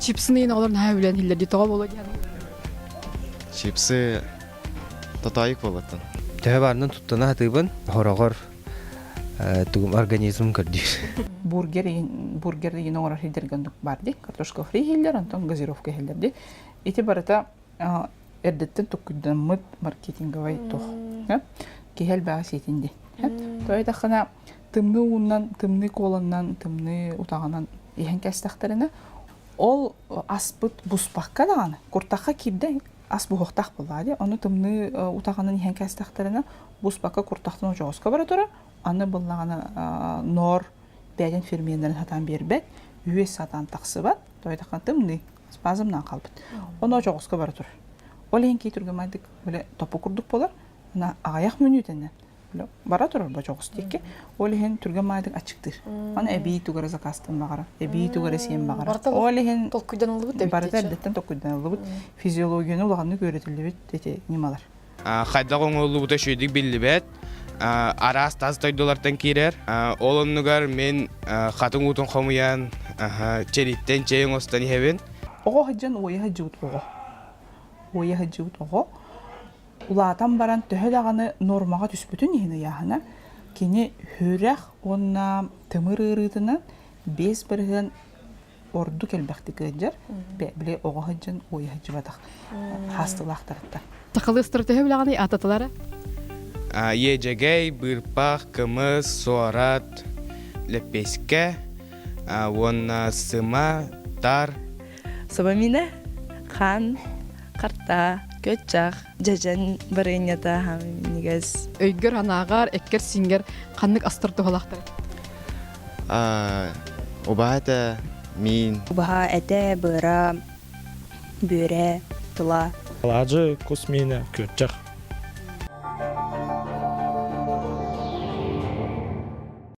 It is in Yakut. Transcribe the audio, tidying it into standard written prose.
Чипсыны иин оҕолор наһаа үлэн иһиллэр дии тоҕо буолуо диэн. Чипсы тотоойук буолбаттан. Төһө баарынан туттана сатыыбын, хороҕор тугум организмым көрдүүр. Бургер бургер иин оҥорор иһиллэргэ оннук баар дии. Картошка фри иһиллэр, онтон газировка иһиллэр дии. Ити барыта эрдэттэн токкуйдаммыт маркетинговай туох. Киһи элбэҕи сиэтин дии. То этаххына тымныы ууннан, тымныы куоланнан, тымныы утаҕынан иһэн кэстэхтэринэ, ол аспыт буспакка даҕаны, куртахха киирдэ ас буһуохтаах буоллаҕа дии. Ону тымныы утаҕынан иһэн кээстэхтэринэ, буспакка куртахтан очоҕоско бара турар. Аны буллаҕына ноор бэйэтин ферменнэрин сатаан биэрбэт, үөс сатаан тахсыбат. Тоойдоххо тымныы спазмнаан хаалбыт. Ону очоҕоско бара турар. Ол иһин кии түргэмайдык бile топу курдук буолар. Ана аҕыйах мүнүүтэнэн бара турар бочоҕус диэки. Ол иһин түргэн маайдык аччыктыыр. Аны эбии тугары заказтан баҕара, эбии тугары сиэн баҕара. Ол иһин толкуйданыллыбыт барыта эрдэттэн толкуйданыллыбыт физиологияны улаханнык үөрэтиллибит ити ньымалар. Хайдах оҥоһуллубута үчүгэйдик биллибэт. Араас тас дойдулартан киирэр. Ол оннугар мин хатыҥ уутун хомуйан, чэриттэн чэй оҥостон иһэбин. Оҕо сылдьан уойа сылдьыбыт оҕо. Уойа сылдьыбыт оҕо Улаатан баран төһө даҕаны нуормаҕа түспүтүн иһин ыйааһына, кини сүрэх уонна тымыр ыарыытынан 5% ордук элбэхтик ыалдьар, били оҕо сылдьан уойа сылдьыбатах хаастылаахтарыттан. Сахалыы ыстара төһө билэҕиний аататылара? Иэдьэгэй, быырпах, кымыс, суорат, лэппиэскэ уонна сыма, тар. Сабамина, хаан, харта, көччах, дьэдьэн барыанньата минньигэс. Өйгөр анааҕар, эккэр-сииҥҥэр ханнык астар туһалаахтар? Убаһа этэ, миин. Убаһа этэ, быара, бүөрэ, тыла. Алаадьы, кус миинэ, күөрчэх.